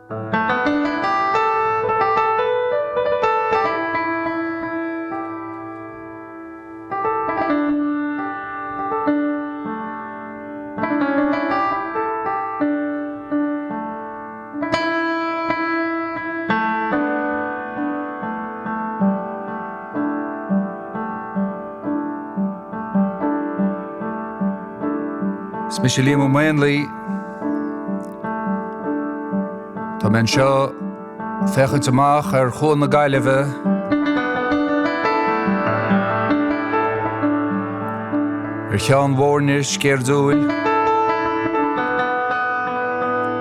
Is mise Liam Ó Maonlaí. Tá mé anseo féachaint amach ar Chuan na Gaillimhe. Ar Cheann Mhóirne sceirdiúil.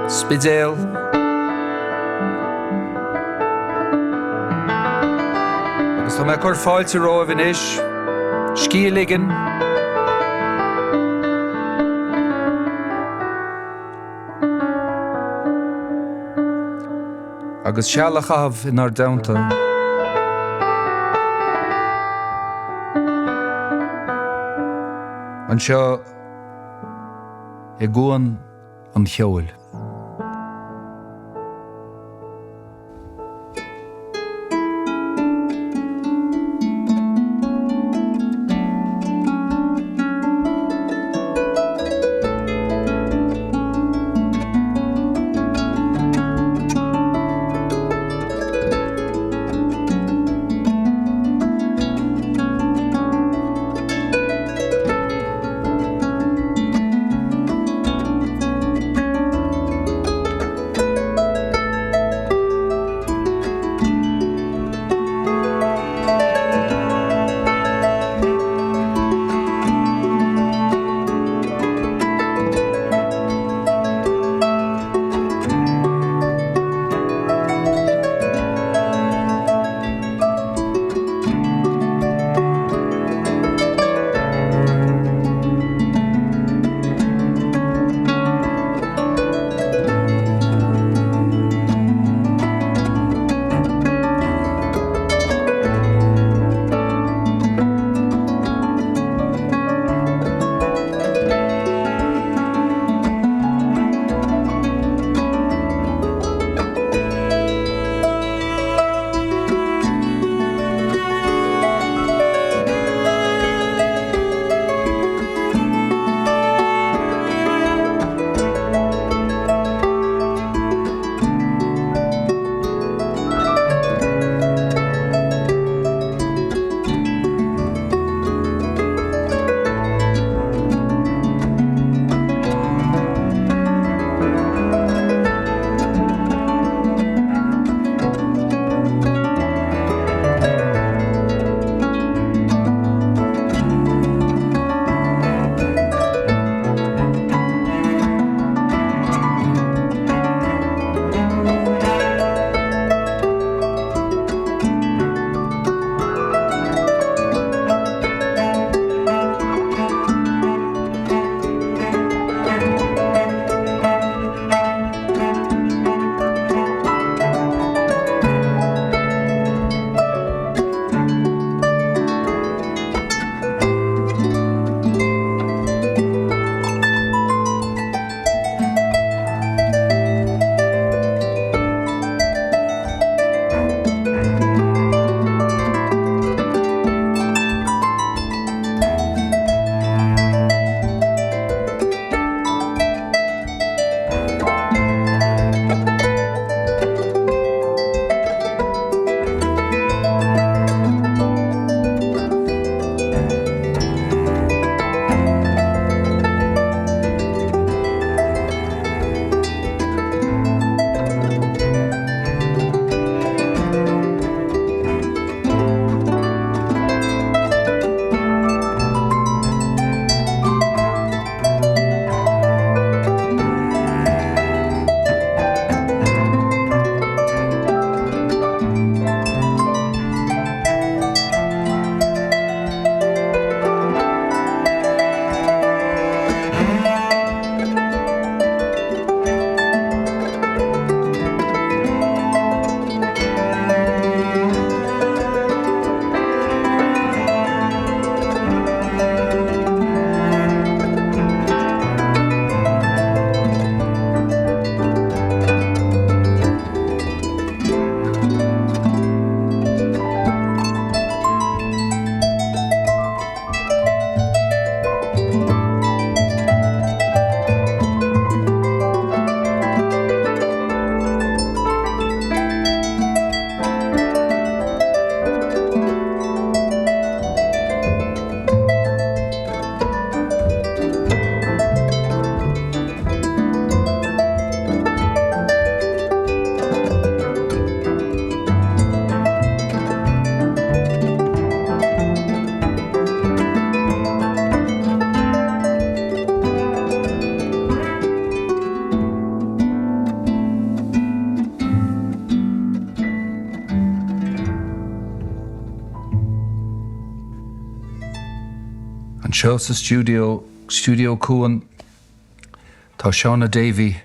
Spidéal. Agus tá mé ag cur fáilte romhaibh anois, scíth a ligean. Agus seal a chaitheamh inár dteannta. Anseo i gCuan an Cheoil. Anseo sa stiúideo, Stiúideo Cuan, tá Shauna Davey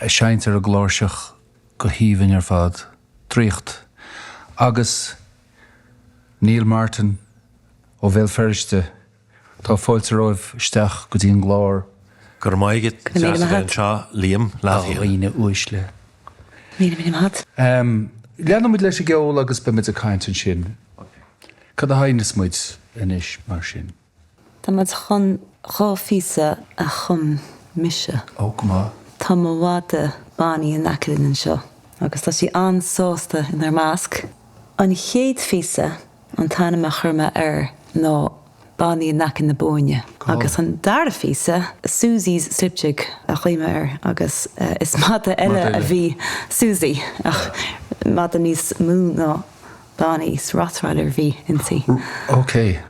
ag seinnt ar an gcláirseach go haoibhinn ar fad, draíocht. Agus Neil Martin ó Bhéal Feirste. Tá fáilte romhaibh isteach go dtí an gclár. Go raibh maith agat. Go raibh míle Deas a maith bheith agat. anseo, Liam, leat A féin. dhaoine uaisle. Míle míle maith agat. Leanfaidh muid leis an gceol agus beidh muid ag caint ansin. Cad a sheinneas muid anois mar sin? Tá muid chun dha phíosa a chum mise. Ó, go maith. Tá mo mhada Bonnie in aice linn anseo agus tá sí an-sásta inár measc. An chéad phíosa, an t-ainm a chuir mé air ná Bonnie in aice na Bóinne agus an dara phíosa, Susie's Slip Jig a ghlaoigh mé air agus is mada eile a bhí Susie ach mada níos mó ná Bonnie, is Rottweiler a bhí inti. Ok.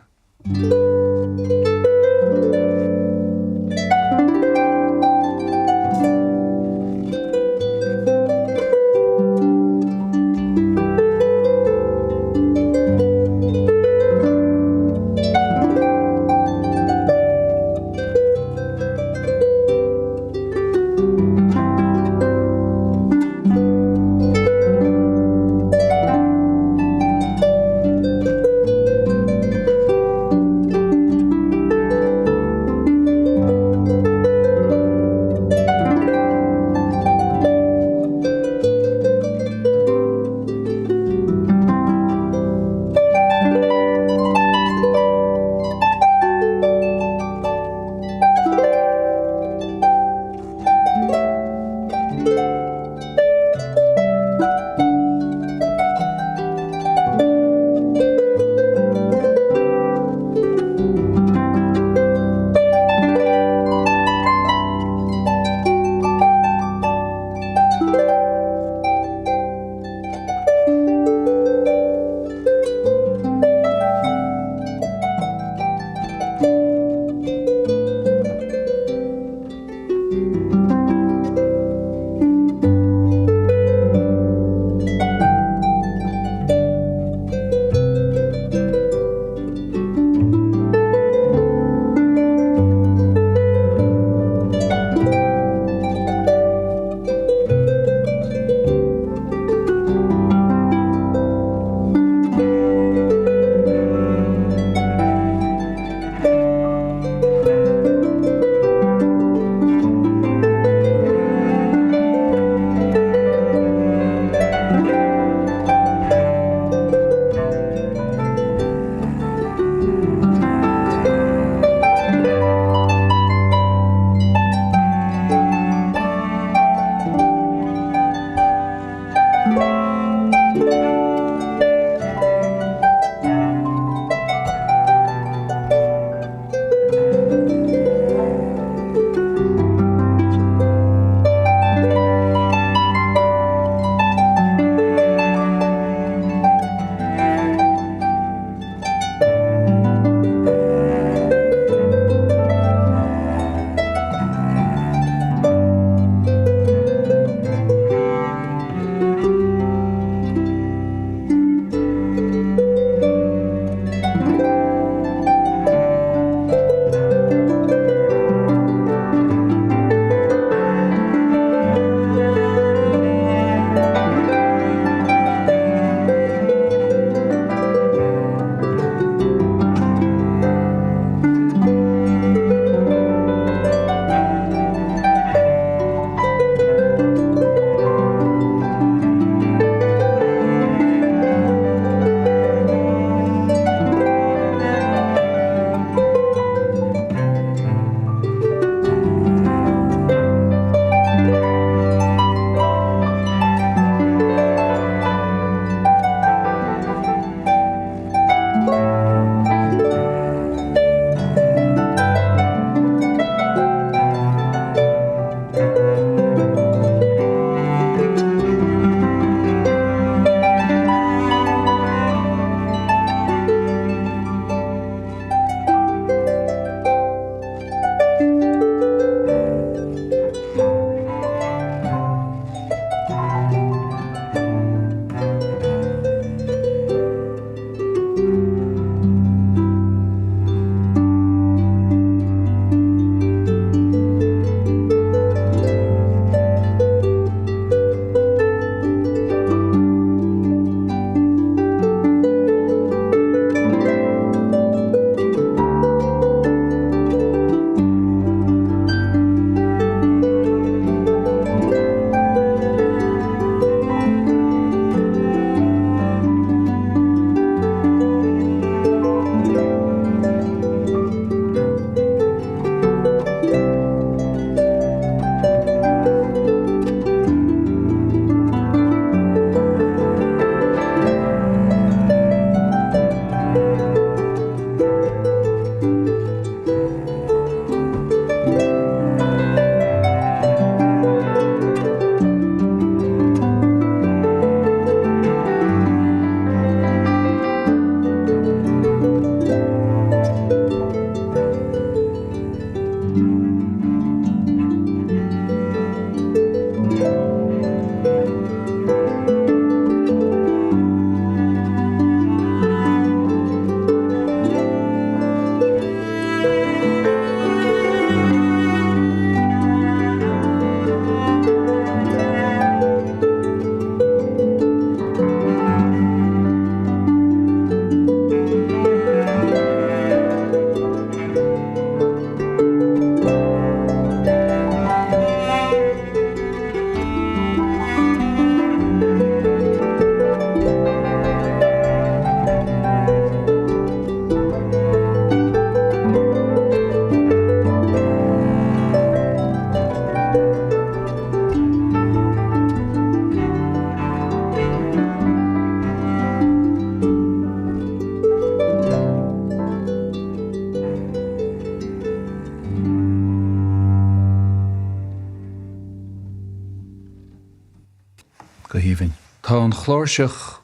Go haoibhinn. Tá an chláirseach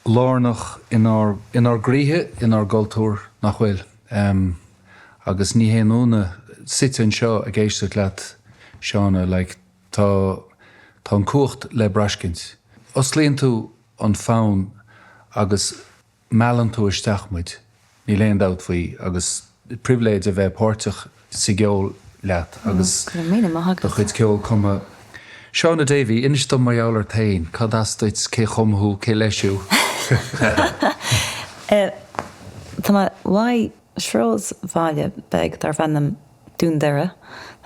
lárnach inár, inár gcroíthe, inár gcultúr, nach bhfuil? Agus ní haon ionadh, suite anseo ag éisteacht leat, Shauna, like, tá, tá an cumhacht le braiscint. Osclaíonn tú an fonn agus meallann tú isteach muid, níl aon dabht faoi, agus pribhléid a bheith páirteach sa gceol leat agus Go raibh míle maith do agat. chuid ceoil cumtha. Shauna Davey, inis dom mar gheall ort féin, cad as duit, cé chum thú, cé leis thú? Tá mé uaidh sráidbhaile beag darb ainm Dún Doire.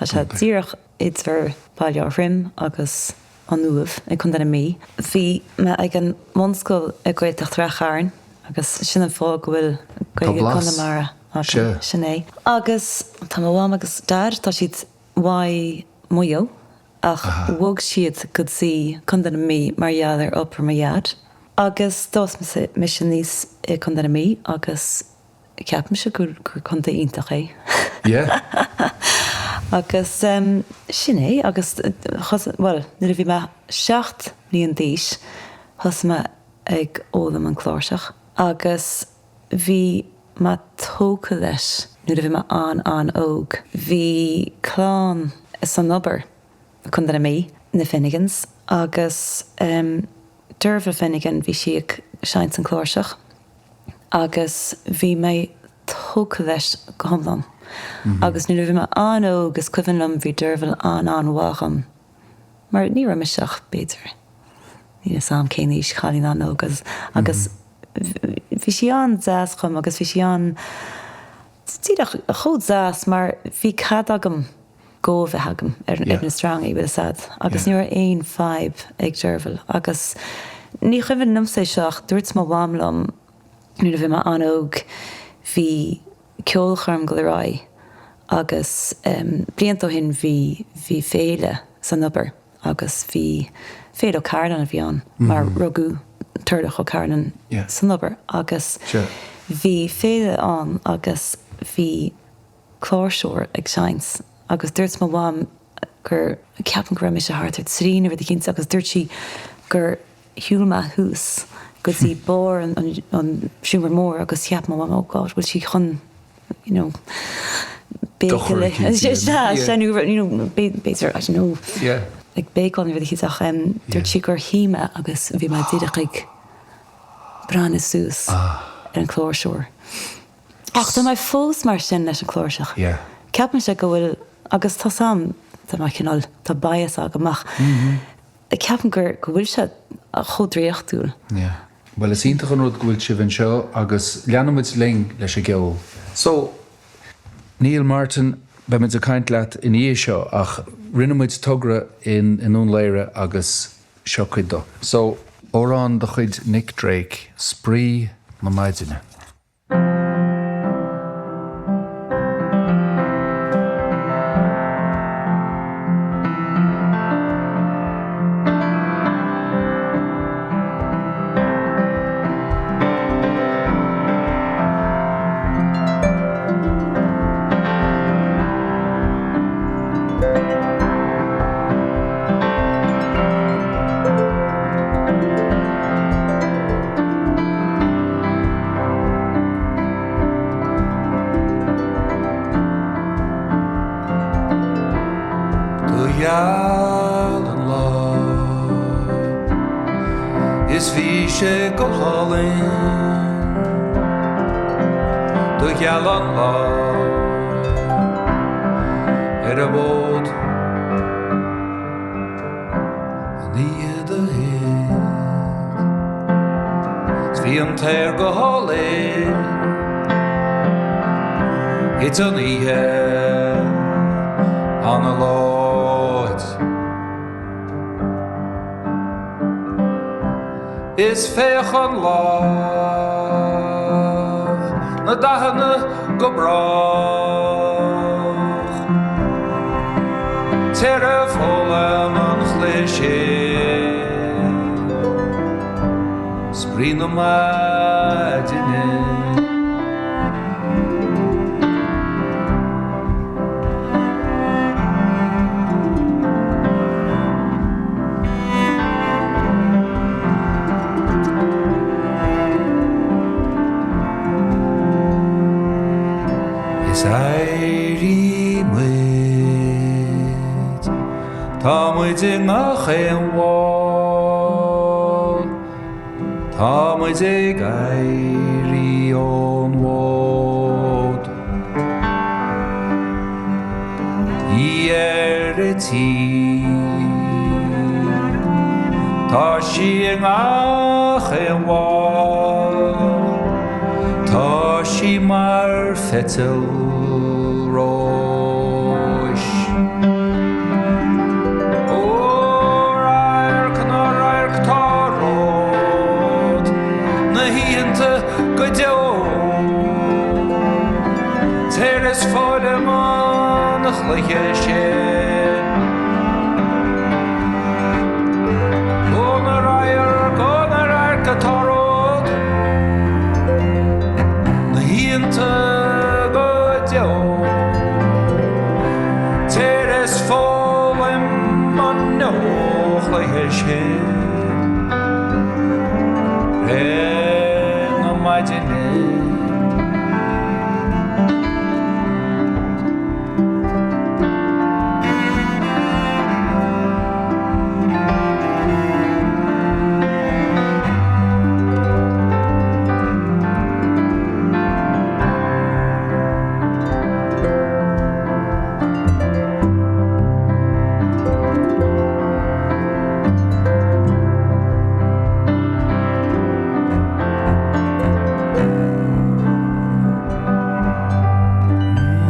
Tá sé díreach idir Baile Átha Throim agus an Uaimh i gContae na Mí. Bhí mé ag an mbunscoil i Gaeltacht Rath Chairn agus sin an fáth go bhfuil Gaeilge Conamara agam. Sin é. Agus tá mo mham agus daid, tá siad uaidh Maigh Eo ach bhog siad go dtí Contae na Mí mar gheall ar obair mo dhaid. Agus d'fhás mise aníos i Contae na Mí agus Ceapaimse gur contae iontach é. Yeah. Agus sin é agus bhuel nuair a bhí mé 7 mbliain d'aois thosaigh mé ag fhoghlaim an cláirseach agus bhí mé tógtha leis nuair a bhí mé an-an-óg. Bhí clann san Obair, Contae na Mí, na Finnegans, agus Dervla Finnegan bhí sí ag seinnt an cláirseach. agus bhí mé tógtha leis go hiomlán. Agus nuair a bhí mé an-óg is cuimhin liom bhí Derval an-an-mhaith dhom mar ní raibh mise ach b'fhéidir níl 'fhios a'm cén aois, cailín an-óg agus agus bhí sí an-deas dhom agus bhí sí an díreach chomh deas mar bhí cead agam go a bheith agam ar na sreangaí, bhfuil 'fhios a'd, agus ní raibh aon fadhb ag Derval agus ní cuimhin liomsa é seo ach dúirt mo mham liom nuair a bhí mé an-óg bhí ceolchoirm ag dul ar aghaidh agus blianta ó shin bhí bhí féile san Obair agus bhí Féile O'Carolan a bhí ann mar rugadh Turlough O'Carolan san Obair agus bhí féile ann agus bhí cláirseoir ag seinnt agus dúirt mo mham gur, ceapaim go raibh mise thart ar 3 nó rud eicínt agus dúirt sí gur shiúil mé thuas go dtí barr an an seomra mór agus cheap mo mham oh God bhfuil sí chun you know Dochar eicínt a dhéanamh. Sea, sea nó you know b'fhéidir I don't know ag béiceáil nó rud eicínt ach dúirt sí gur shuigh mé agus bhí mé díreach ag breathnú suas ar an cláirseoir. Ach tá mé fós mar sin leis an cláirseach. Yeah. Ceapaimse go bhfuil, agus tá 's a'm, tá mé cineál, tá bias agam ach ceapaim gur, go bhfuil sé chomh draíochtúil. Yeah. Bhuel is iontach an rud go bhfuil sibh anseo agus leanfaimid linn leis an gceol. So, Neil Martin, beimid ag caint leat ina dhiaidh seo ach rinne muid togra in i nDún Laoghaire agus seo cuid dó. So, amhrán de chuid Nick Drake, Spraoi na Maidine. Do gheal an lá is bhí sé go hálainn Do gheal an lá ar an bhfód. An oíche do thit 's bhí an t-aer go hálainn Thit an oíche ana luath Is féach an lá Na dathanna go brách. Deireadh foghlaim an chliseadh, spraoi na maidine. muid i ngach aon bhall. Tá muid ag éirí ón bhfód. Í ar a tí. Tá sí i ngach aon bhall. Tá sí mar pheiteal róis. Ó radharc na radharc tá romhat na hoícheanta go deo. Téir is foghlaim an chluiche sin. Ó na radhairc, ó na radhairc atá romhat na hoícheanta go deo. Téir is foghlaim an chluiche sin. Ré na maidine.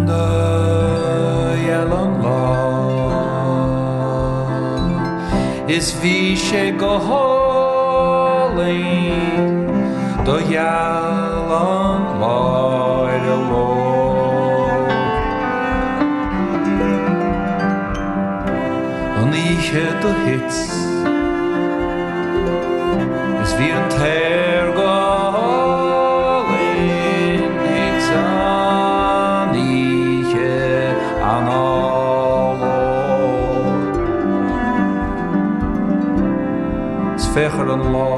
Do gheal an lá is bhí sé go hálainn Do gheal an lá ar an bhfód An oíche do thit is bhí an t-aer go hálainn Thit an oíche anallód 'S féach ar an lá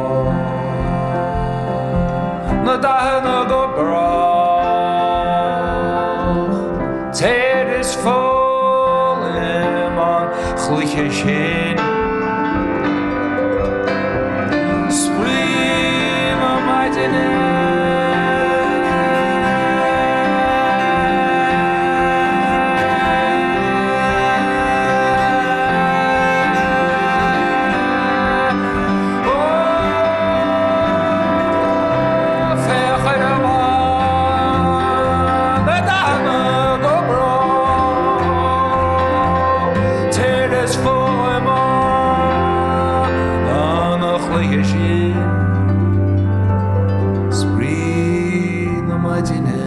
Na dathanna go brách Téir is foghlaim an chluiche sin. Spraoi na maidine. Ó, féach ar an lá, na dathanna go brách. Téir is foghlaim an chluiche sin. Spraoi na maidine.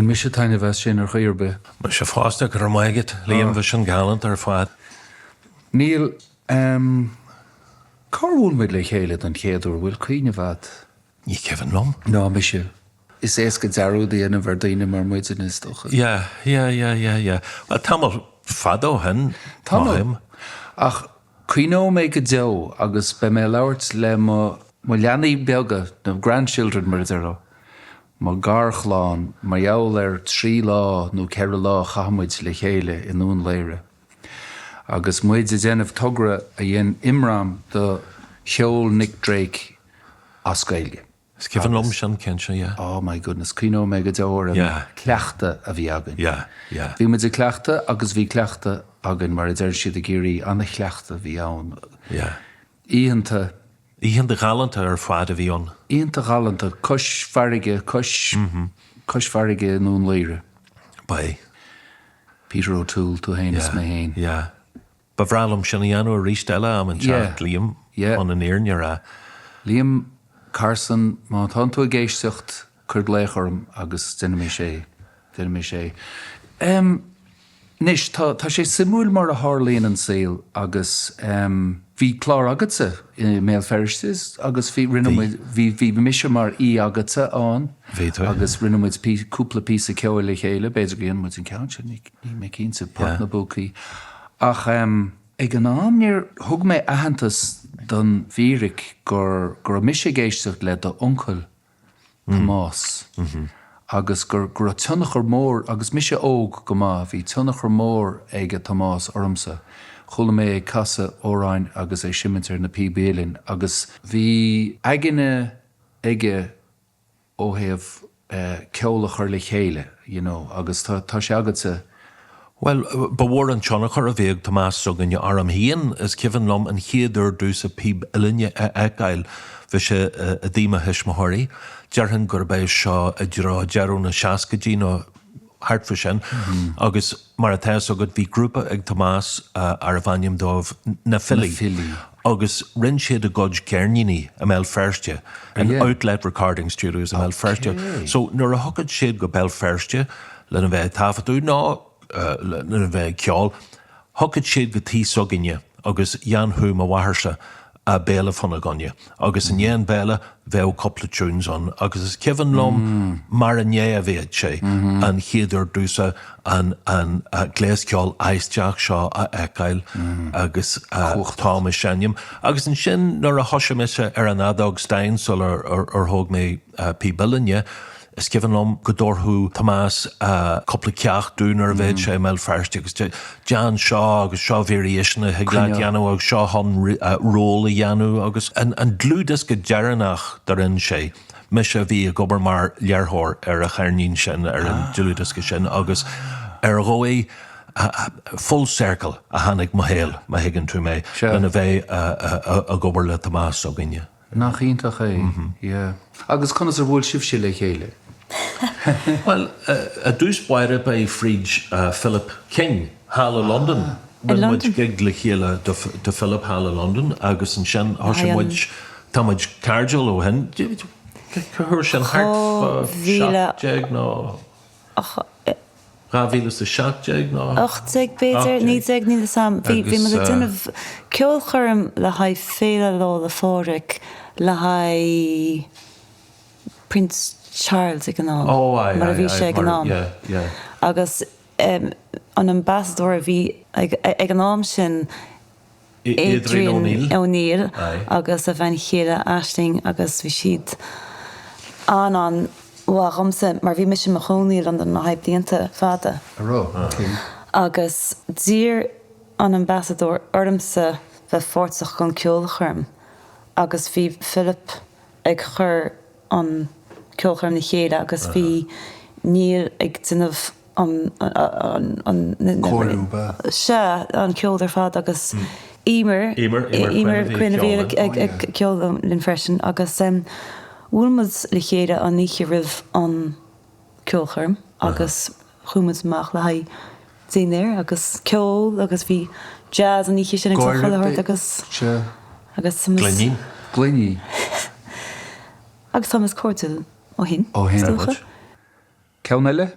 Bhain mise taitneamh as sin ar chaoi ar bith. Mise fosta, go raibh maith agat, Liam, bhí sin galánta ar fad. Neil, ehm, cár bhuail muid le chéile don chéad uair, bhfuil cuimhneamh agat? Ní cuimhin liom. Ná mise. Is éasca dearúd a dhéanamh ar daoine mar muidne, is dócha. Yeah, yeah, yeah, yeah, yeah. Bhuel, tamall fada ó shin, Tamall. Ach cuimhneoidh mé go deo agus beidh mé ag labhairt le mo mo leanaí beaga, na grandchildren mar a déarfá, mo gharchlann, mar gheall ar 3 lá nó 4 lá a chaith muid le chéile i nDún Laoghaire. Agus muid ag déanamh togra a dhein imram do cheol Nick Drake as Gaeilge. Is cuimhin liom sin, cinnte, yeah. Oh my goodness, cuimhneoidh mé go deo ar an Yeah. cleachtadh a bhí againn. Yeah, yeah. Bhí muid ag cleachtadh agus bhí cleachtadh againn, mar a deir siad i gCiarraí, an-chleachtadh a bhí ann. Yeah. Oícheanta. Oícheanta ghalánta ar fad a bhí ann. Oícheanta ghalánta, cois farraige, cois, cois farraige i nDún Laoghaire. Ba é. Peter O'Toole, tú fhéin is mé fhéin. Yeah, yeah. Ba bhreá liom sin a dhéanamh arís eile am inteacht, Liam, chun an fhírinne a rá. Liam Carson, má tánn tú ag éisteacht, cuir glaoch orm agus déanfaimis é. Déanfaimis é. Anois, tá, tá sé suimiúil mar a tharlaíonn an saol agus bhí clár agatsa i mBéal Feirste agus bhí, rinne muid, bhí, bhí mise mar aoi agatsa ann. Bhí tú. Agus rinne muid cúpla píosa ceoil le chéile, b'fhéidir gur dhein muid an ceann sin, ní, Níl mé cinnte, Port na bPúcaí. Ach ag an am níor thug mé aitheantas don bhfíric gur go raibh mise ag éisteacht le d'uncail Tomás agus gur go raibh tionchar mór, agus mise óg go maith, bhí tionchar mór ag Tomás ormsa. Chuala mé é ag casadh amhráin agus é seimint ar na píobaí uilleann agus bhí aigne aige ó thaobh ceol a chur le chéile, you know, agus tá, tá sé agatsa. Bhuel, ba mhór an tionchar a bhí ag Tomás s'againne orm féin. Is cuimhin liom an chéad uair domhsa píb uillinne a fheiceáil, bhí sé i dtigh mo thuismitheoirí. Déarfainn gurb é seo i dtreo deireadh na seascaidí nó thart fá sin. Agus mar atá fhios agat, bhí grúpa ag Tomás arbh ainm dóibh Na Filí. Agus rinne siad a gcuid ceirníní i mBéal Feirste, in Outlet Recording Studios i mBéal Feirste. So nuair a thiocfadh siad go Béal Feirste lena bheith ag taifeadadh nó lena bheith ag ceol, thiocfadh siad go tigh s'againne agus dhéanfadh mo mháthairse béile fána gcoinne agus i ndiaidh an bhéile bheadh cúpla tunes ann agus is cuimhin liom mar inné a bheadh sé an chéad uair domhsa an an gléas ceoil aisteach seo a fheiceáil agus Tom ag seinm agus ansin nuair a thosaigh mise ar an fheadóg stáin sular ar thóg mé píb uillinne Is cuimhin liom go dtabharfadh Tomás cúpla ceacht domh nuair a bheadh sé i mBéal Feirste agus déan seo agus seo variation a thig leat dhéanamh agus seo chun roll a dhéanamh agus an dlúthdhiosca deireanach dá rinne sé, mise a bhí ag obair mar léiritheoir ar a cheirnín sin, ar an dlúthdhiosca sin agus ar dhóigh full circle a tháinig mo shaol, má thuigeann tú mé, lena bheith ag obair le Tomás s'againne. Nach iontach é? Yeah. Agus conas ar bhuail sibhse le chéile? Bhuel, i dtús báire ba é fríd Philip King thall i Londain. Rinne muid gig le chéile do Philip thall i Londain agus ansin thosaigh muid, tá muid cairdiúil ó shin. Cá huair sin? Thart fá 17 nó? 2017 nó. 18 b'fhéidir, 19, níl 'fhios a'm. Bhí, bhí muid ag déanamh ceolchoirm le haghaidh Féile Lá 'le Phádraig le haghaidh Prince Charles ag an am, mar a bhí sé ag an am. Agus an ambassador a bhí ag an am sin, Adrian O'Neill agus a bhean chéile Aisling agus bhí siad an-an-mhaith dhomsa mar bhí mise i mo chónaí i Londain le haghaidh blianta fada. Agus d'iarr an Ambasadóir ormsa bheith pháirteach don ceolchoirm agus bhí Philip ag cur an ceolchoirm le chéile agus bhí Niall ag déanamh an, an, Cóiriú, ba. Sea, an ceol ar fad agus Emer, Emer, Emer Quinn a bhí ag ceol linn freisin agus bhuail muid le chéile an oíche roimh an ceolchoirm agus chuaigh muid amach le haghaidh dinnéar agus ceol agus bhí jazz an oíche sin agus chuile shórt agus agus Gloinín. Gloiní. Agus tá muid cairdiúil ó shin, is dócha. Ceann eile?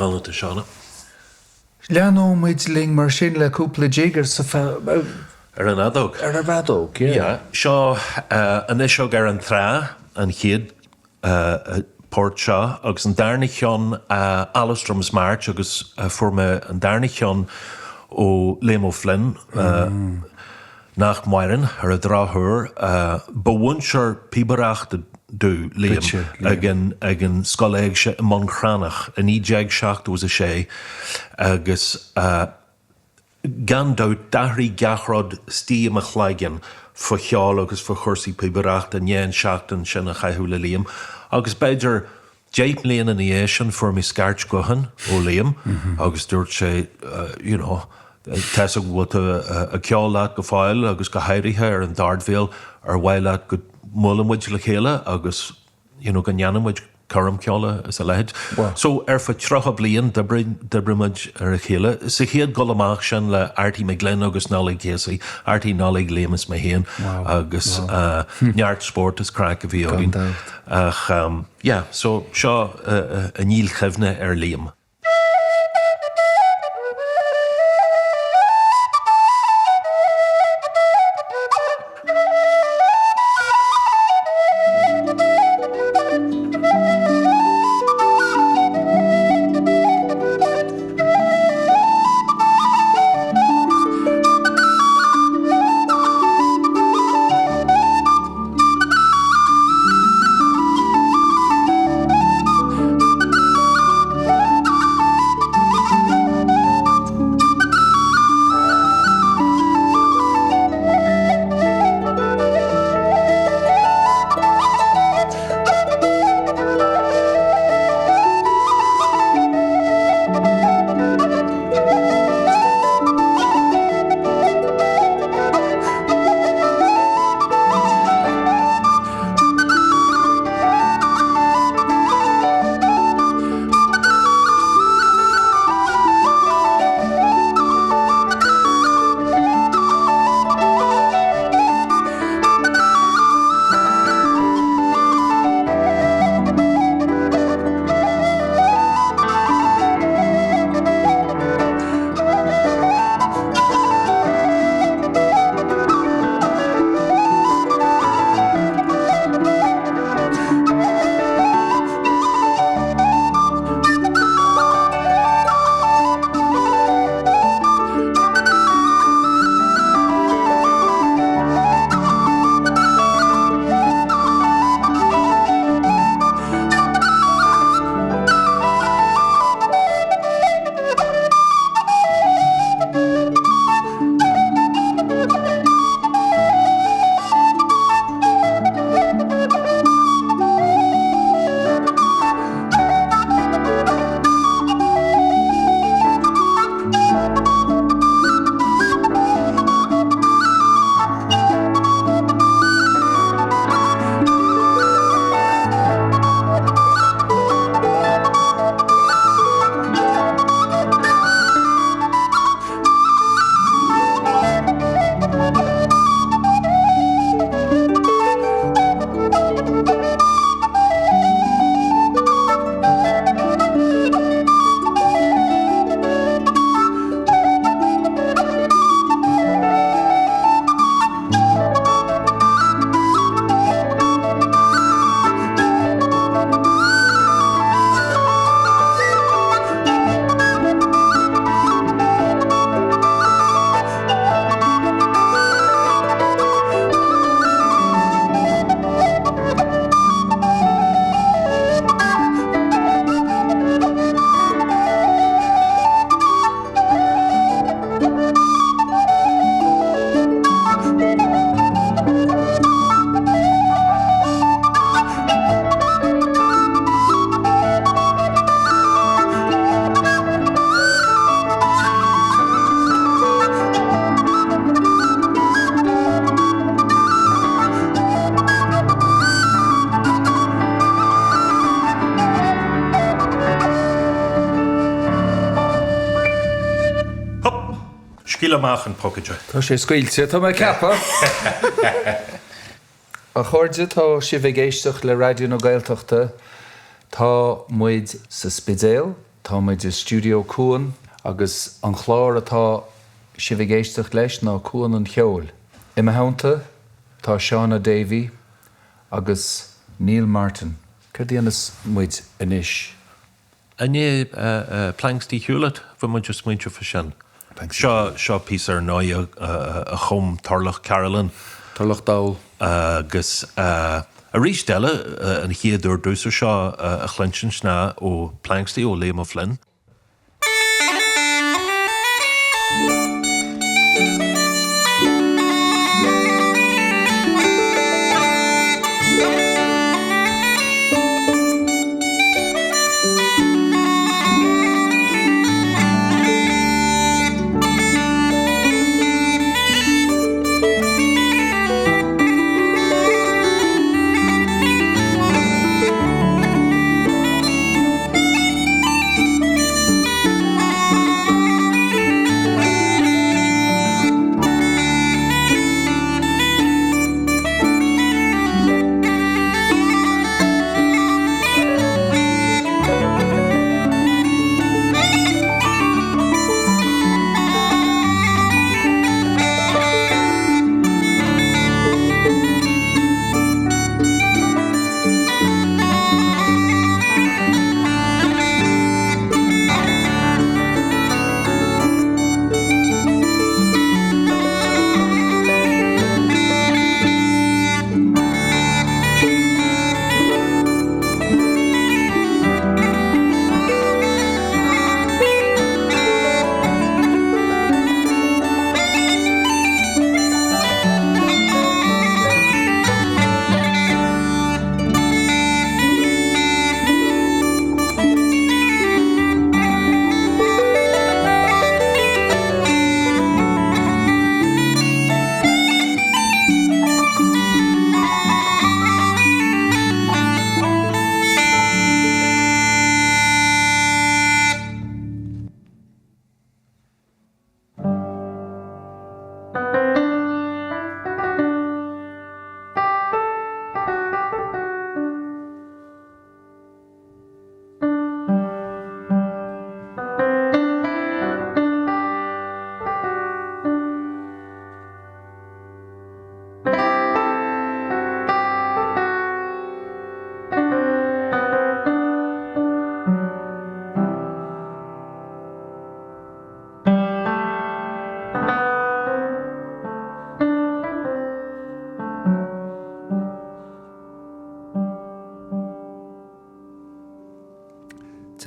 Mionata Shauna. Leanóidh muid linn mar sin le cúpla jig ar Ar an fheadóg. Ar an bhfeadóg, yeah. Yeah. Seo An Fhuiseog ar an Trá, an chéad port seo agus an darna cheann Alastrim's March agus fuair mé an darna cheann ó Liam O'Flynn nach maireann, ar an drochuair. Ba mhúinteoir píobaireachta do Liam ag an ag an Scoil Éigse i mBun Cranncha i 1976 agus Gan dabht, d'athraigh gach rud istigh i mo chloigeann fá cheol agus fá chúrsaí píobaireachta i ndiaidh an seachtain sin a chaitheamh le Liam. Agus b'fhéidir deich mbliana ina dhiaidh sin fuair mé scairt gutháin ó Liam agus dúirt sé you know tá's agam go bhfuil tú ag ceol leat go fóill agus go háirithe ar an dordveidhil, ar mhaith leat go mbuailfeadh muid le chéile agus you know, go ndéanfaidh muid coirm ceoil is a leithéid. So, ar feadh 30 bliain d'oibrigh, d'oibrigh muid ar a chéile. Sa chéad dul amach sin le Arty McGlynn agus Nollaig Casey, Arty, Nollaig, Liam is mé féin agus neart spórt is craic a bhí againn. Ach yeah, so seo i ndílchuimhne ar Liam. Hup! Scaoil amach an pocaide. Tá sé scaoilte, tá mé ag ceapadh! A chairde, tá sibh ag éisteacht le Raidió na Gaeltachta. Tá muid sa Spidéal. Tá muid i Stiúideo Cuan agus an chlár atá sibh ag éisteacht leis ná Cuan an Cheoil. I mo theannta tá Shauna Davey agus Neil Martin. Céard a dhéanfas muid anois? I ndiaidh Planxty Hewlett, bhí muid ag smaointiú fá sin. Seo, seo píosa ar ndóigh a chum Turlough Carolan. Turlough Dall. Agus arís eile, an chéad uair domhsa seo a chluinsint ná ó Planxty, ó Liam O'Flynn.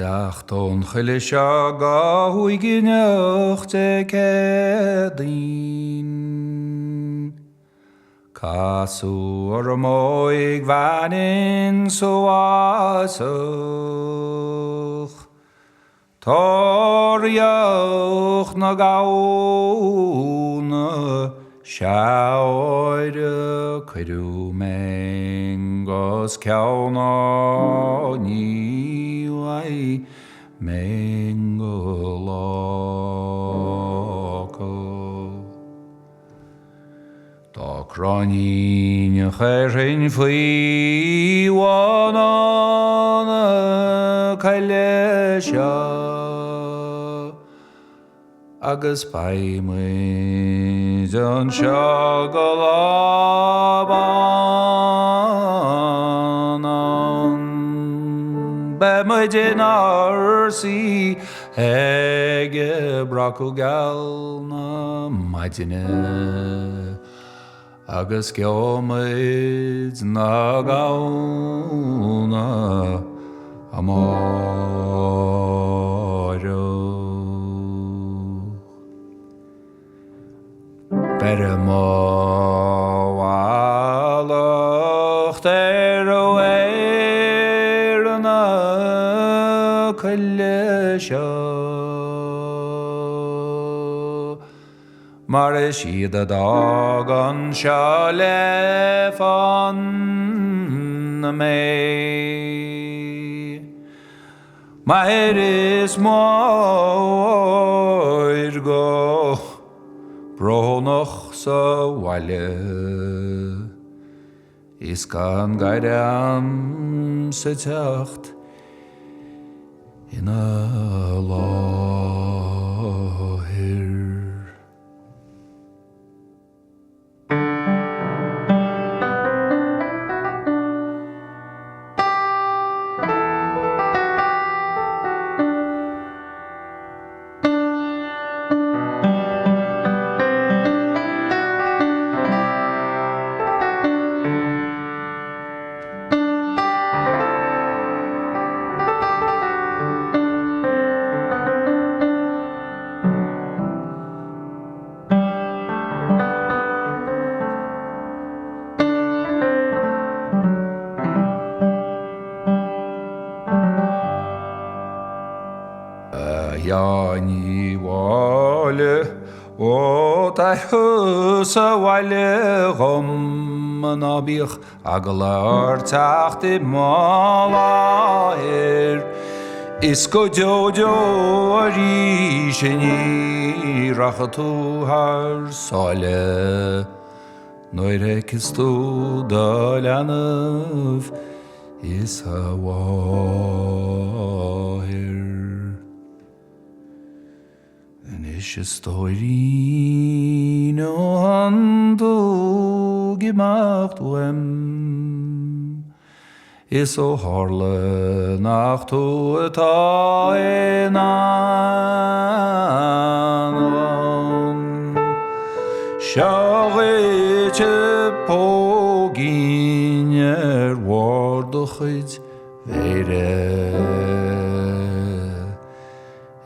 Teacht ón choillidh seo go huaigneach Dé Céadaoin. Casadh orm óigbhean insa bhfásach. Tóraíocht na gamhna 'sea óir cuireadh mé 'gus ceann á ní uaidh mé go lá. Dá cráinín a chuirfinn faoi bhun na coille seo agus beidh muid anseo go lá bán ann. Beidh muid inár suí Ag breacadh geal na maidine agus gheobhaidh muid na gamhna amáireach. Beirim mo mhallacht ar mhaor na coille seo, mar is iad a d'fhág anseo le fána mé. M'athair is máthair go brónach sa bhaile is gan gaire a'm sa teacht. Ina láthair. A Sheáin Uí Mháille, ó tar thusa abhaile dhom, ná bíodh eagla ort teacht i mo láthair, is go deo deo arís ní rachaidh tú thar sáile nuair a fheicfeas tú do leanbh is a mháthair. Anois a stóirín ó thánn tú ag imeacht uaim Is ó tharla nach tú atá i ndán dhom Seo dhuit póigín ar bharr do chuid mhéire.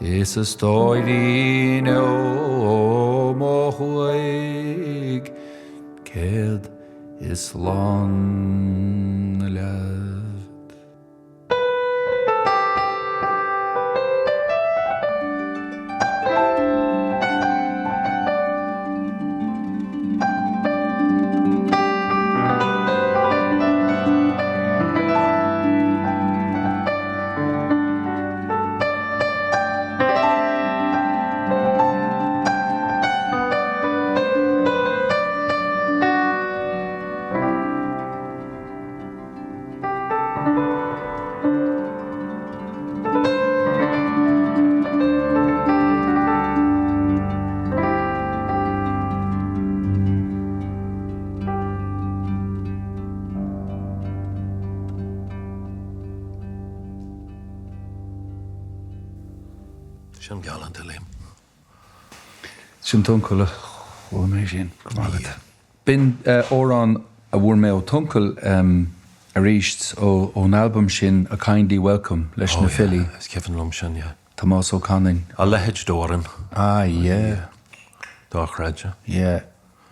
Is a stóirín ó mo chúig céad is lán leat. Sin galánta, Liam. Sin t'uncail a chum é sin. Go raibh maith agat. B'in amhrán a bhfuair mé ó t'uncail arís, ón albam sin A Kindly Welcome leis na filí. Oh yeah, is cuimhin liom sin, yeah. Tomás Ó Canainn. A leithéid d'amhrán. Ah yeah. Dochreidte. Yeah.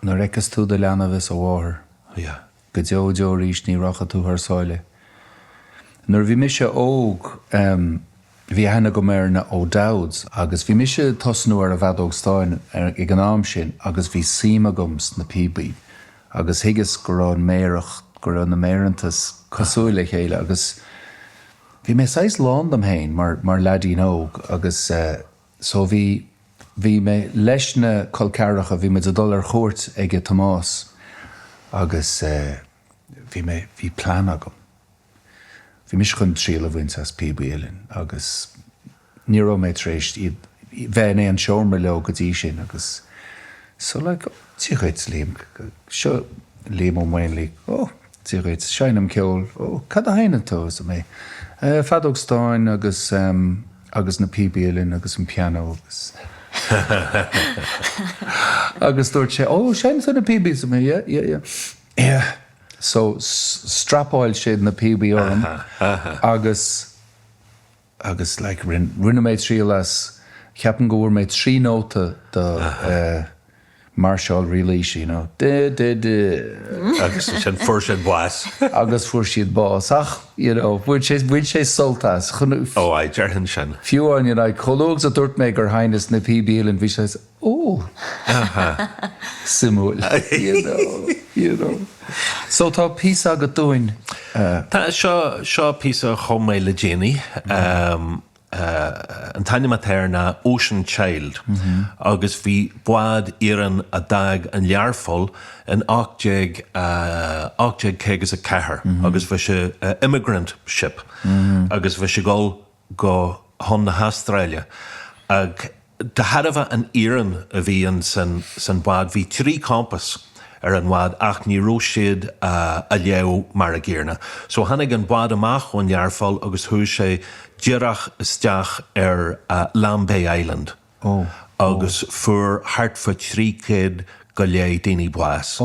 Nuair a fheiceas tú do leanbh is a mháthair. Yeah. Go deo deo arís ní rachaidh tú thar sáile. Nuair a bhí mise óg bhí aithne agam ar na O'Dowds agus bhí mise ag tosnú ar an bhfeadóg stáin ag an am sin agus bhí suim agam sna píobaí agus thuigeas go raibh an méireach, go raibh na méireantas cosúil le chéile agus bhí mé saghas lán dom féin mar, mar leaidín óg agus so bhí, bhí mé leis na col ceathracha, bhí muid ag dul ar chuairt aige Tomás agus bhí mé, bhí plean agam. Bhí mise chun triail a bhaint as píobaí uilleann agus ní raibh mé tar éis iad, bheith in aon seomra leo go dtí sin agus so like, oh, Dia dhuit Liam, seo Liam Ó Maonlaí, oh, Dia dhuit, seinnim ceol, oh, cad a sheinneann tú? Arsa mé, eh, feadóg stáin agus ehm, agus na píobaí uilleann agus an pianó agus agus dúirt sé, oh, seinneann tú na píobaí? Arsa mé, yeah, yeah, yeah, yeah. So, strapáil siad na píobaí orm agus agus like rinne mé triail as, ceapaim go bhfuair mé 3 nóta do eh Máirseáil Rí Laoise, you know, di di di. Agus ansin fuair siad bás. Agus fuair siad bás ach, you know, bhain sé, bhain sé sult as. Ó aye, déarfainn sin. Fiú amháin, you know, chomh luath agus a dúirt mé gur sheinneas na píobaí uilleann, bhí sé, Ó! Suimiúil. You know, you know. So tá píosa agat dúinn. Tá, seo, seo píosa a chum mé le déanaí. An t-ainm atá air ná Ocean Child agus bhí bád iarainn a d'fhág an Learpholl in 18, 1854 agus bhí sé immigrant ship agus bhí sé ag dul go. chun na hAstráile. Ach de thairbhe an iarainn a bhí in san san bhád, bhí 3 compás ar an bhád ach ní raibh siad á léamh mar a gcéarna. So tháinig an bád amach ón Learpholl agus chuaigh sé díreach isteach ar Lambay Island agus fuair thart fá 300 go leith daoine bás.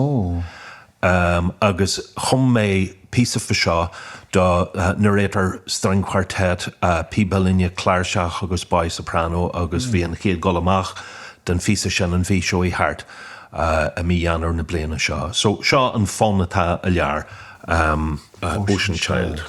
Agus chum mé píosa fá seo do Narrator String Quartet, píb uillinne, cláirseach agus boy soprano agus bhí an chéad dul amach den phíosa sin an mhí seo thart, i mí Eanáir na bliana seo. So seo an fonn atá i lár, Ocean Child.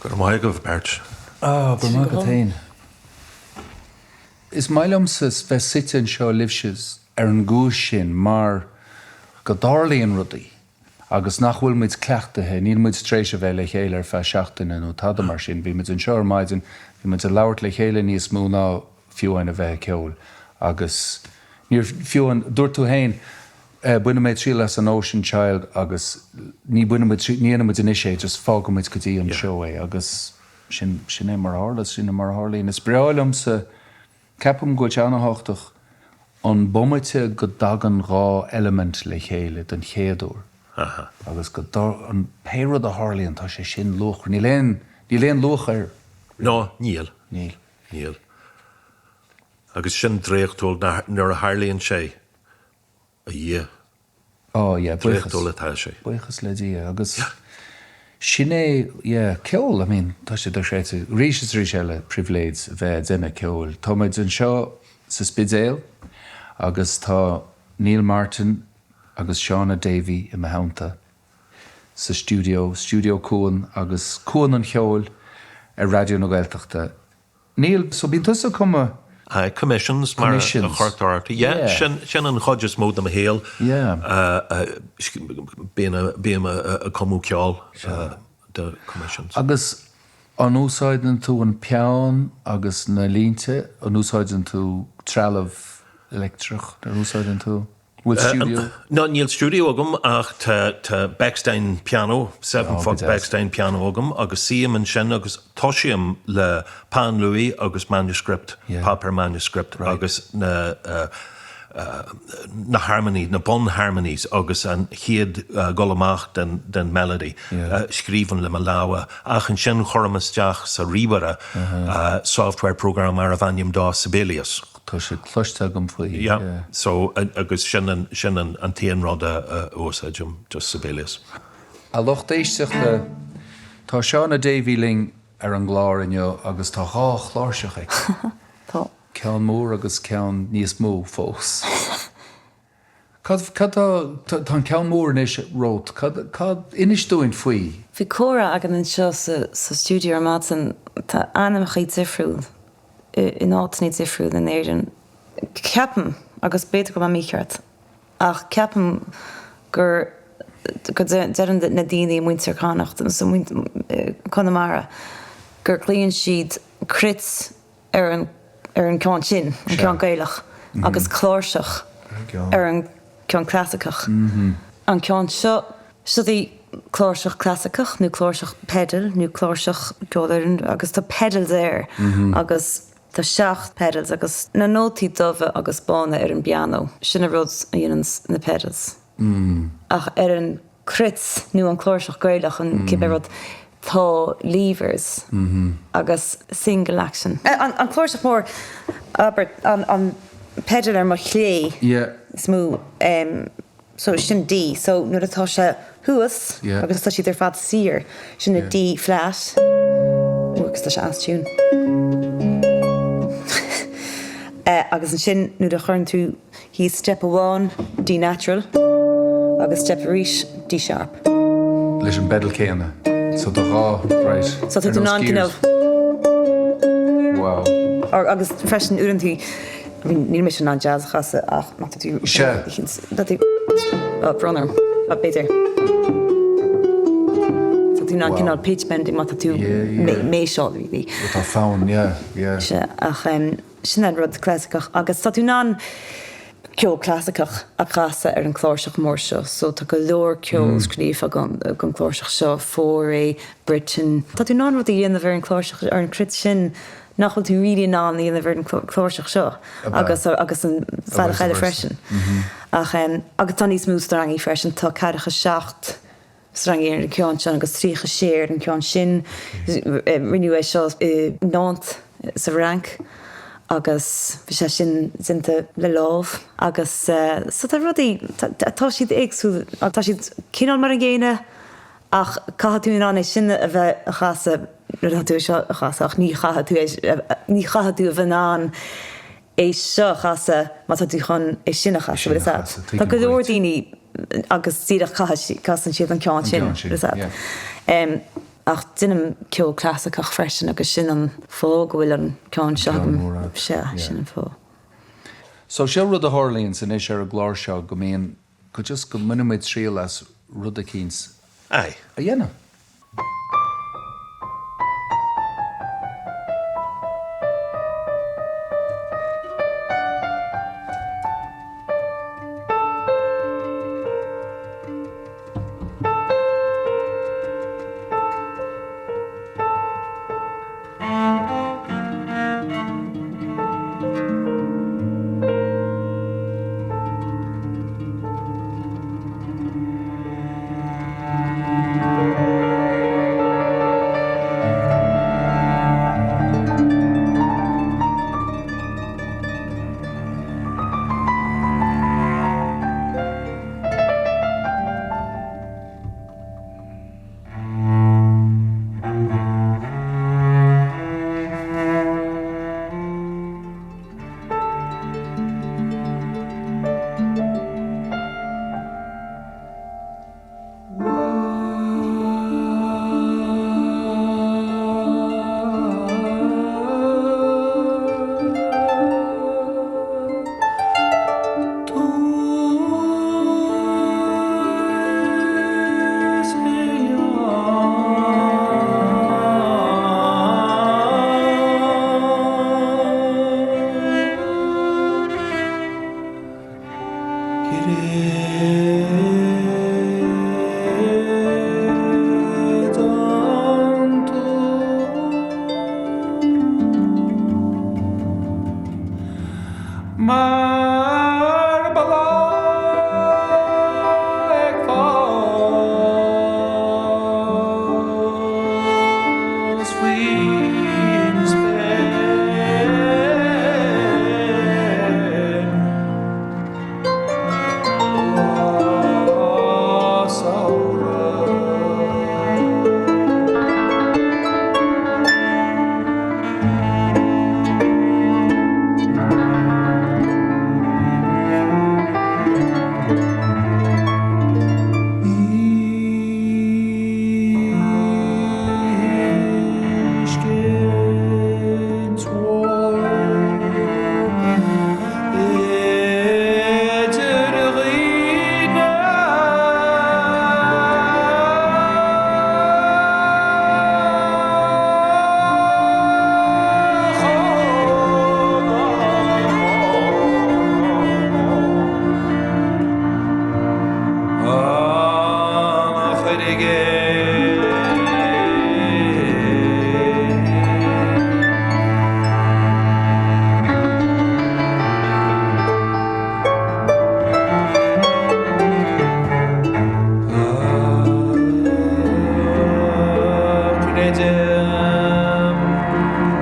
Go raibh maith agaibh beirt. Ah, go raibh maith agat féin. Is maith liomsa bheith suite anseo libhse ar an gcúis sin mar go dtarlaíonn rudaí agus nach bhfuil muid cleachtaithe, níl muid tar éis a bheith le chéile ar feadh seachtaine nó tada mar sin. Bhí muid anseo ar maidin, bhí muid ag labhairt le chéile níos mó ná fiú amháin a bheith ag ceol agus níor, fiú amháin, dúirt tú féin, bainfidh mé triail as an Ocean Child agus ní bhainfidh muid, ní dhéanfaidh muid anois é, just fágfaidh muid go dtí an seó é agus sin, sin é mar a tharla, sin é mar a tharlaíonn. Is breá liomsa, ceapaim go bhfuil sé an-thábhachtach an bomaite go dtagann dhá eilimint le chéile den chéad uair agus go, an, pé rud a tharlaíonn tá sé sin luachmhar, níl aon, níl aon luach air. No, níl. Níl. Níl. Agus sin draíochtúil nuair a tharlaíonn sé, a Dhia. Oh yeah, buíochas. Draíochtúil atá sé. Buíochas le Dia agus sin é, yeah, ceol, I mean, tá sé dochreidte, arís is arís eile, pribhléid a bheith ag déanamh ceoil. Tá muid anseo sa Spidéal agus tá Neil Martin agus Shauna Davey i mo theannta sa stiúideo, Stiúideo Cuan agus Cuan an Cheoil ar Raidió na Gaeltachta. Neil, so bíonn tusa ag cumadh. Aye, commissions mar a chuirtear ort. Yeah, sin sin an chuid is mó de mo shaol. Yeah. Bíonn bím ag cumadh ceoil do commissions. Agus an úsáideann tú an peann agus na línte, an úsáideann tú trealamh leictreach, an úsáideann tú? Bhfuil stiúideo? No, níl stiúideo agam ach tá tá Bechstein pianó, seven foot Bechstein pianó agam agus suím ansin agus tosaím le peann luaidhe agus manuscript, páipéar manuscript agus na na harmonies, na bun harmonies agus an chéad dhul amach den den melody scríobhaim le mo lámha ach ansin cuirim isteach sa ríomhaire software program arbh ainm dó Sibelius. Tá sé cloiste agam faoi. Yeah. So, agus sin an, sin an, an t-aon rud a úsáidim, just Sibelius. A lucht éisteachta, tá Shauna Davey linn ar an gclár inniu agus tá dhá chláirseach aici. Tá. Ceann mór agus ceann níos mó fós. Cad, cad tá, tá an ceann mór anois romhat, cad, cad, inis dúinn faoi. Bhí comhrá againn anseo sa, sa stiúideo ar maidin, tá ainmneacha difriúil in áiteanna difriúil in Éirinn. Ceapaim, agus b'fhéidir go bhfuil mé mícheart, ach ceapaim gur, go deireann na daoine, muintir Chonnacht, Conamara, gur glaonn siad cruit ar an ar an gceann sin, an ceann Gaelach, agus cláirseach ar an gceann clasaiceach. An ceann seo, siod í cláirseach clasaiceach nó cláirseach pedal nó cláirseach ceolfhoireann agus tá pedals air agus tá seacht pedals agus na nótaí dubha agus bána ar an bpianó, sin an rud a dhéanann na pedals. Ach ar an cruit nó an cláirseach Gaelach, an cibé rud, tá levers agus single action. An cláirseach mór, abair, an pedal ar mo chlé is mó, so sin D, so nuair atá sé thuas agus tá siad ar fad siar, sin a D flat, agus tá sé as tune. Agus ansin nuair a chuireann tú Thíos step amháin, D natural, agus step arís, D sharp. Leis an bpedal céanna. So tá dhá, right. So tá tú in ann cineál. Wow. Agus freisin uaireanta, I mean níl mise in ann jazz a chasadh ach má tá tú. Sea. Tá tú, oh brón orm, b'fhéidir. Tá tú in ann cineál pitch bending má tá tú méiseáil really. Tá fonn, yeah, yeah. Sea, ach. Sin an rud clasaiceach agus tá tú in ann ceol clasaiceach a chasadh ar an cláirseach mór seo so tá go leor ceol scríofa don cláirseach seo, Fauré, Britten. Tá tú in ann rud a dhéanamh ar an cláirseach, ar an cruit sin nach bhfuil tú really in ann a dhéanamh ar an cláirseach seo agus agus an bhealach eile freisin. Ach agus tá níos mó strangaí freisin, tá ceathracha 7 strangaí ar an gceann seo agus 36 ar an gceann sin. Rinneadh é seo i Nantes sa Fhrainc agus bhí sé sin déanta le lámh agus so tá rudaí, tá siad éagsúil, tá siad cineál mar an gcéanna ach caithfidh tú in ann é sin a bheith a chasadh nuair atá tú é seo a chasadh ach ní chaithfidh tú é, ní chaithfidh tú a bheith in ann é seo a chasadh má tá tú chun é sin a chasadh, bhfuil a fhios agat. Tá go leor daoine agus díreach casann siad an ceann sin, bhfuil a fhios agat. Ach déanaim ceol clasaiceach freisin agus sin an fáth go bhfuil an ceann seo agam. Sea, sin an fáth. So seo rud a tharlaíonns anois ar an gclár seo go mbíonn, go just go mbaineann muid triail as rud eicínt a dhéanamh. Creidim ar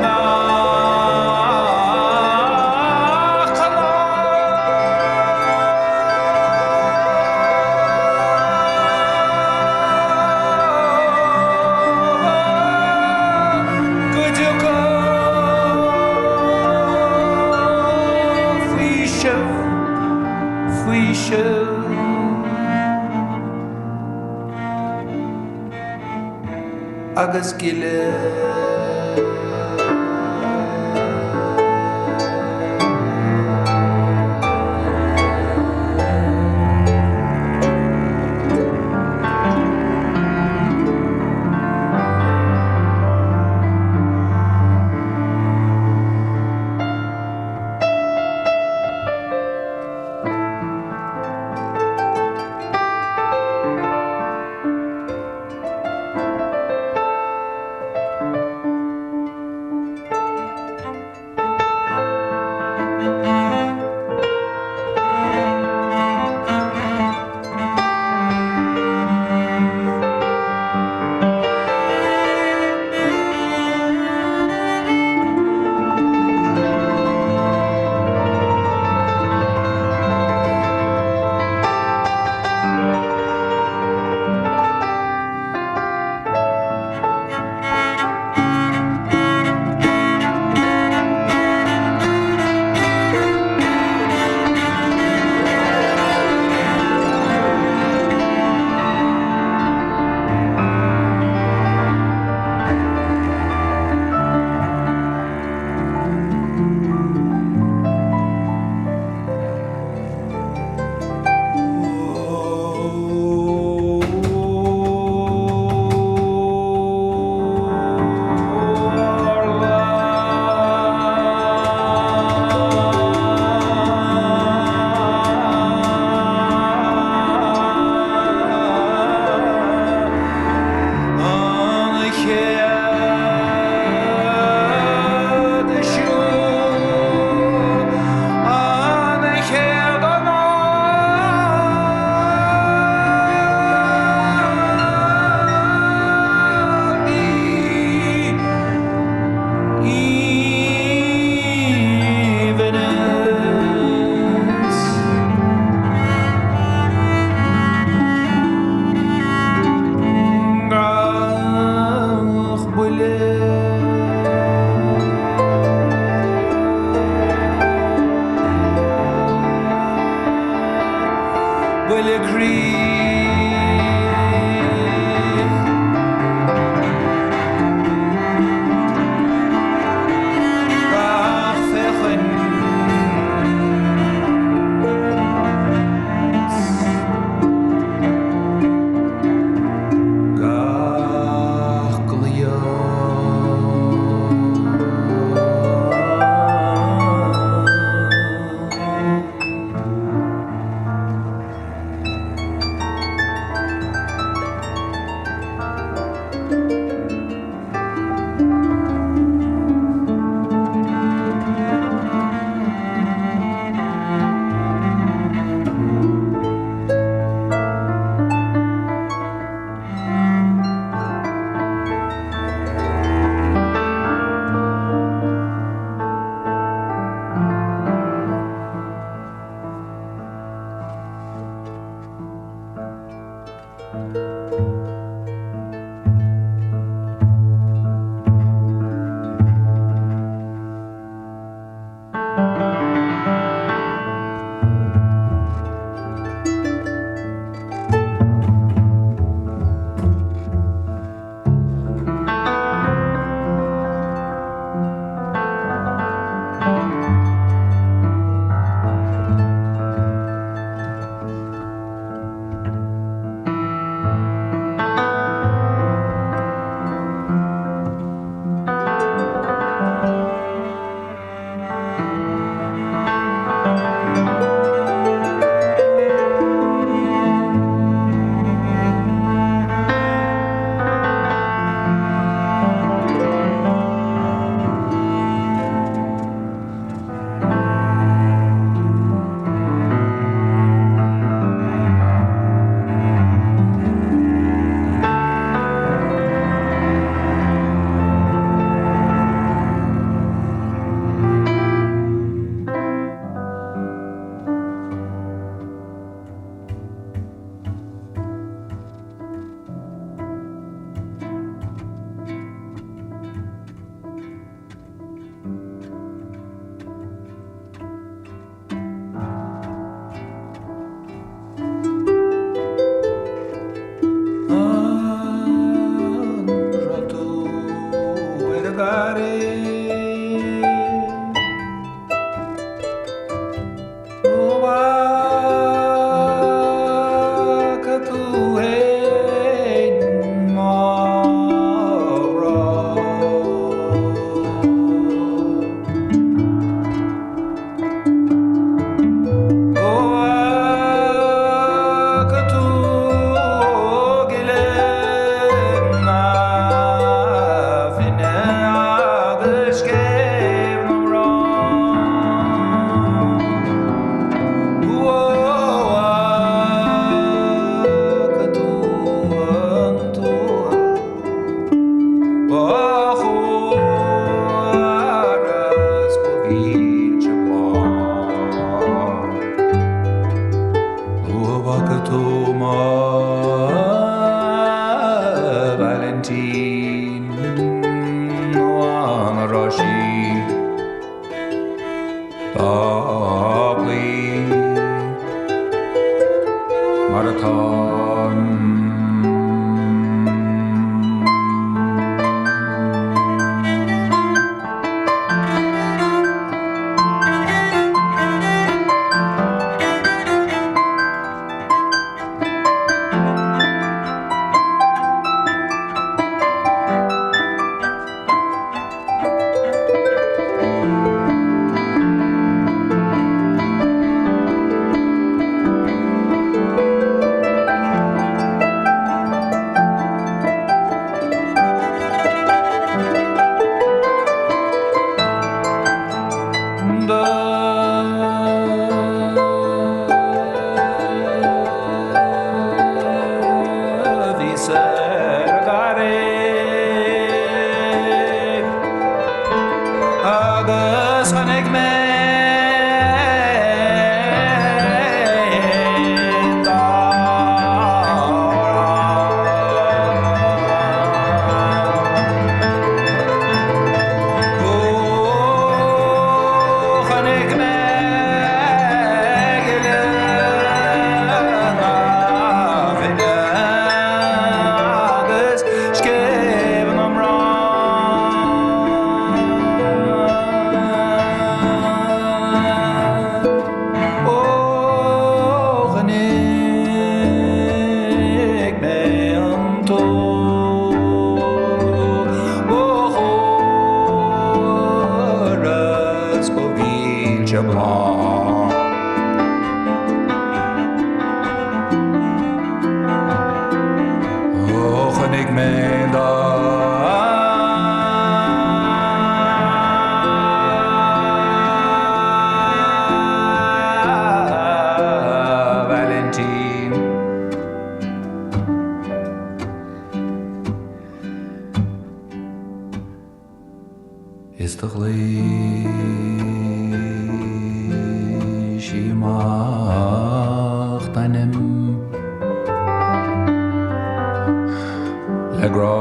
na cnámha go dtiocfaidh faoiseamh, faoiseamh. Agus gile. An chéad siúl, an chéad anáil aoibhneas. Gach buille. Buille croí. Gach féachaint. Gach gleo. mo Vailintín nó an raibh sí dá cloí mar atáim. Do bhíos ar an gcarraig agus chonaic mé an dá Ó chonaic mé gile na finne agus scéimh na mná. Ó chonaic mé an tóg ba chóir is ba mhilse bláth. Ó chonaic mé do. Vailintín. Is do ghlaoigh sí amach d'ainm le grá.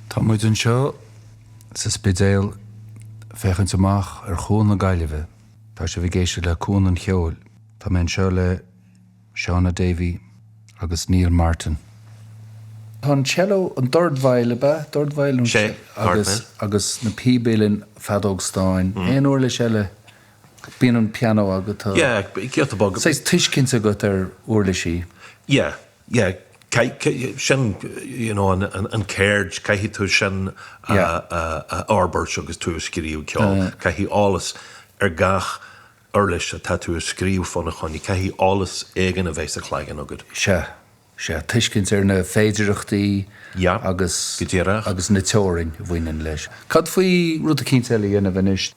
Tá muid anseo sa Spidéal féachaint amach ar Chuan na Gaillimhe. Tá sibh ag éisteacht le Cuan an Cheoil. Tá mé anseo le Shauna Davey agus Neil Martin. Tá an cello, an dordveidhil ab ea? Dordveidhil nó Sé, agus dordveidhil. agus na píob uilleann, feadóg stáin, aon uirlis eile, bíonn an pianó agat, tá Yeah, giota beag. saghas tuiscint agat ar uirlisí. Yeah, yeah, caith, sin, you know, an, an, an ceird, caithfidh tú sin a, Yeah. a, a fhorbairt agus tú ag scríobh ceol. Caithfidh eolas ar gach uirlis atá tú ag scríobh fána choinne, caithfidh eolas éigin a bheith sa chloigeann agat. Sea, sea, tuiscint ar na féidireachtaí Yeah, agus, go díreach. agus na teorainn a bhaineann leis. Cad faoi rud eicínt eile a dhéanamh anois?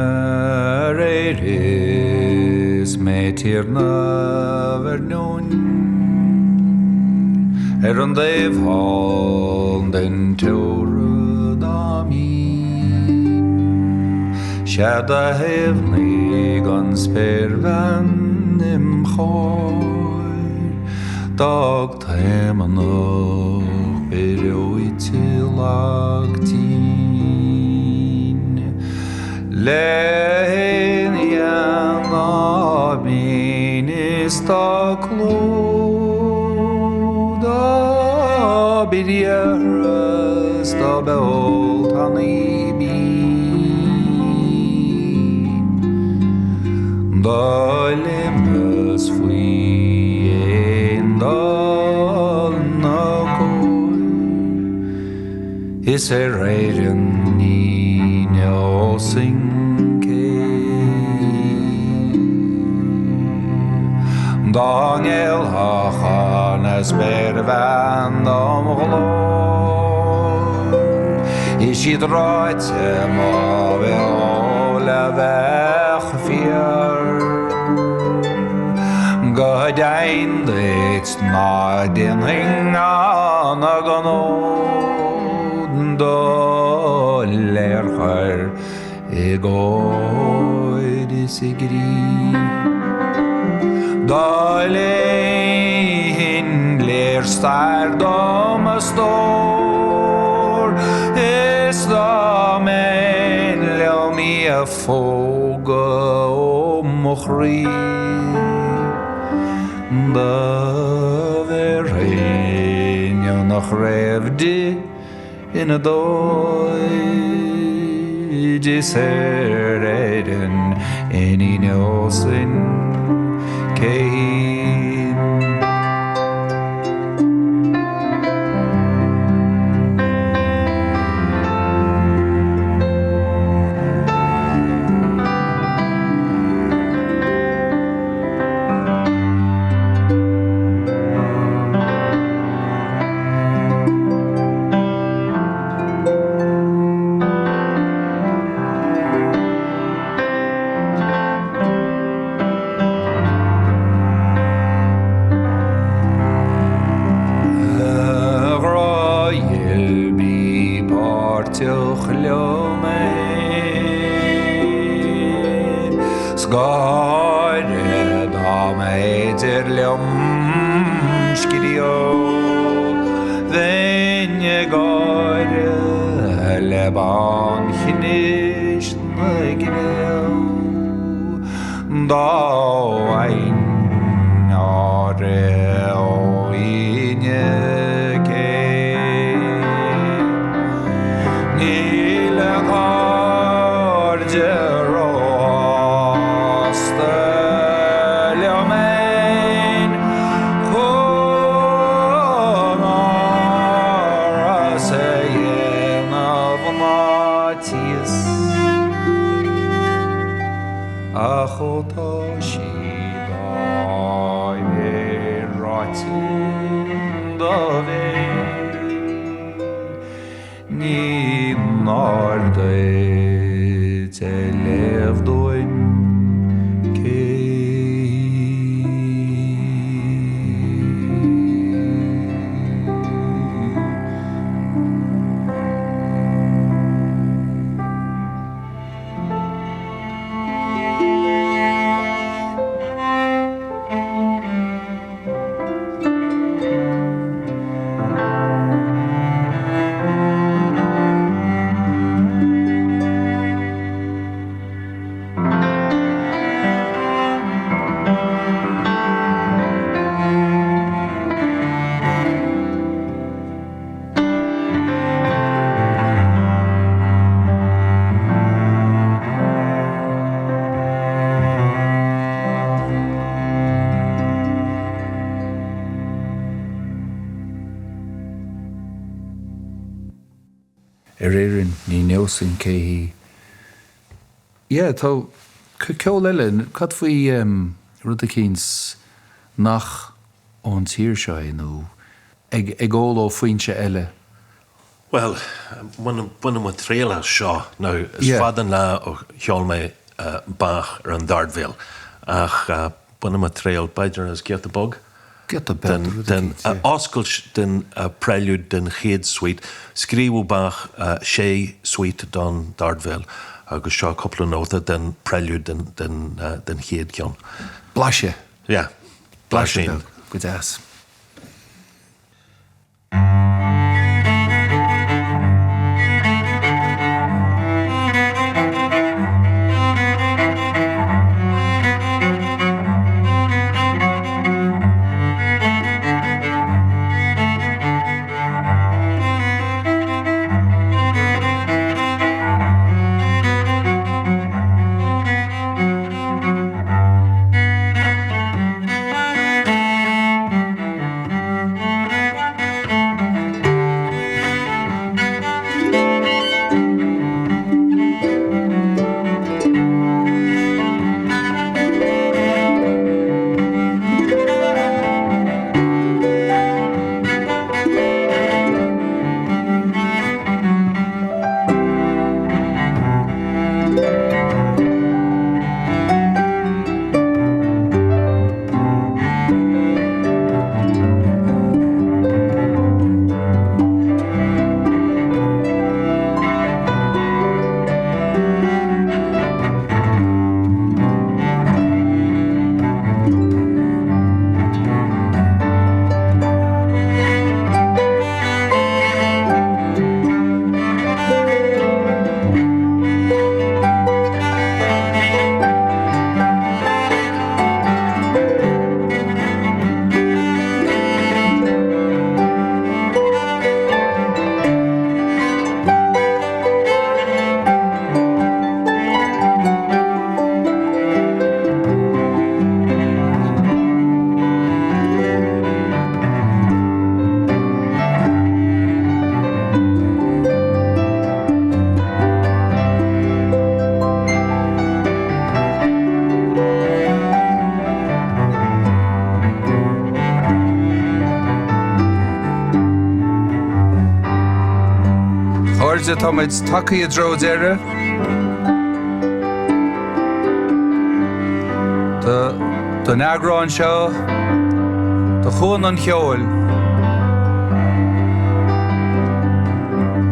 Aréir is mé Tiarna Vernon ar an dtaobh thall den teora dá mbínn, sea do thaobhnaigh an spéirbhean im chomhair, d'fhág taomanach breoite lag tinn le haon ghean dá mbínn is dá clú dá briathra 's dá beol tanaí binn Do léimeas faoi dhéin dána cóir Is ar Éirinn ní neosfainn cé Dá ngéillfeadh an spéirbhean dom ghlór Is iad ráite mo bheul a bheadh fíor Go deimhin duit ná déanfainn an gnó do léirchur i gcóir is i gcrích. Dá léifinn léirstair do mo stór is dá mbeinn liom í a phógadh ó mo chroí, do bhéarfainn an chraobh di ina dóigh is ar Éirinn ní neosfainn cé hí. A ghrá dhil bí páirteach liom fhéin 's go háirithe dá mb'fhéidir liom scríobh. Bheinn ag. Le bánchnis na gcraobh dá bhfaighinn aire ó aoinne cé Níl a cairde róshásta liom fhéin chun áras a dhéanamh ná tíos Ach ó tá sí doiléir ráite domh fhéin Ní náir duit a léamh dúinn cé hí. Ar Éirinn ní neosfainn cé hí. Yeah, tá ceol eile, cad faoi rud eicínt nach ón tír seo é nó ag ól ó foinse eile? Bhuel, bainim mo thriail as seo. Now, is fada an lá ó cheol mé Bach ar an dordveidhil, ach bainim mo thriail, b'fhéidir, as giota beag Giota beag de rud den oscailt den prelude den chéad suite. Scríobhadh Bach sé suite don dordveidhil agus seo cúpla nóta den prelude den chéad cheann. Blaiseadh. Yeah. Blaiseadh beag. Go deas. A chairde, táimid tagtha i dtreo deireadh. Den eagrán seo de Chuan an Cheoil.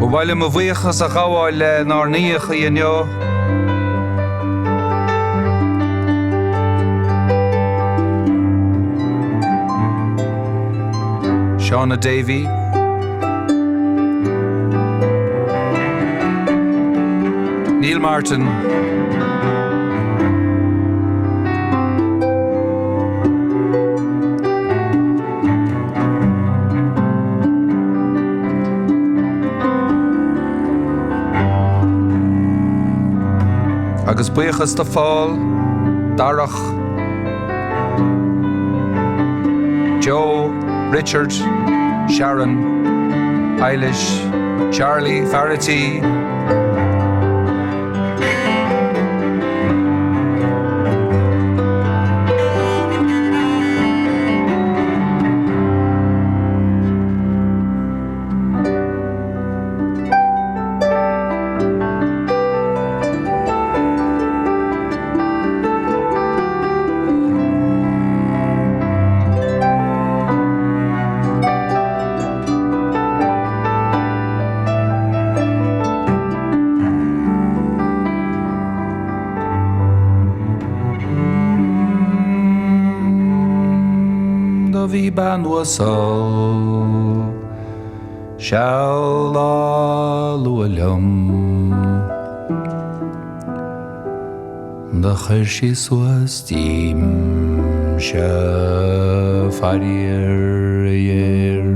Ba mhaith liom mo bhuíochas a ghabháil lenár n-aíocha inniu. Shauna Davey. Neil Martin. Agus buíochas do Phól, Darach, Joe, Richard, Sharon, Eilish, Charlie, fear a' tí. Do bhí bean uasal seal á lua liom. Do chuir sí suas díomsa faraor ghéar.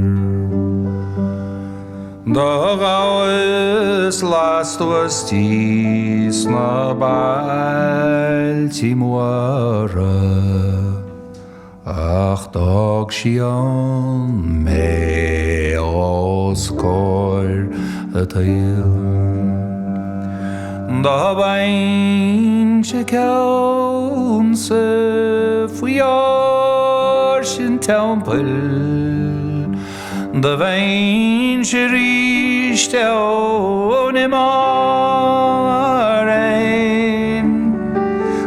Do ghabhas lastuas di sna bailtí móra. Ach d'fhág sí ann mé os comhair an tsaoil. Dá mbeinnse ceannsa faoi áirse an teampaill, do bheinnse arís ann i mbarr éin.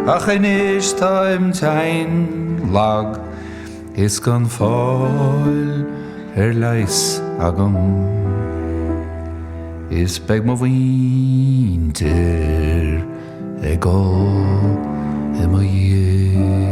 Ach anois táim tinn lag is gan fáil ar leigheas agam is beidh mo mhuintir ag gol i mo dhiaidh.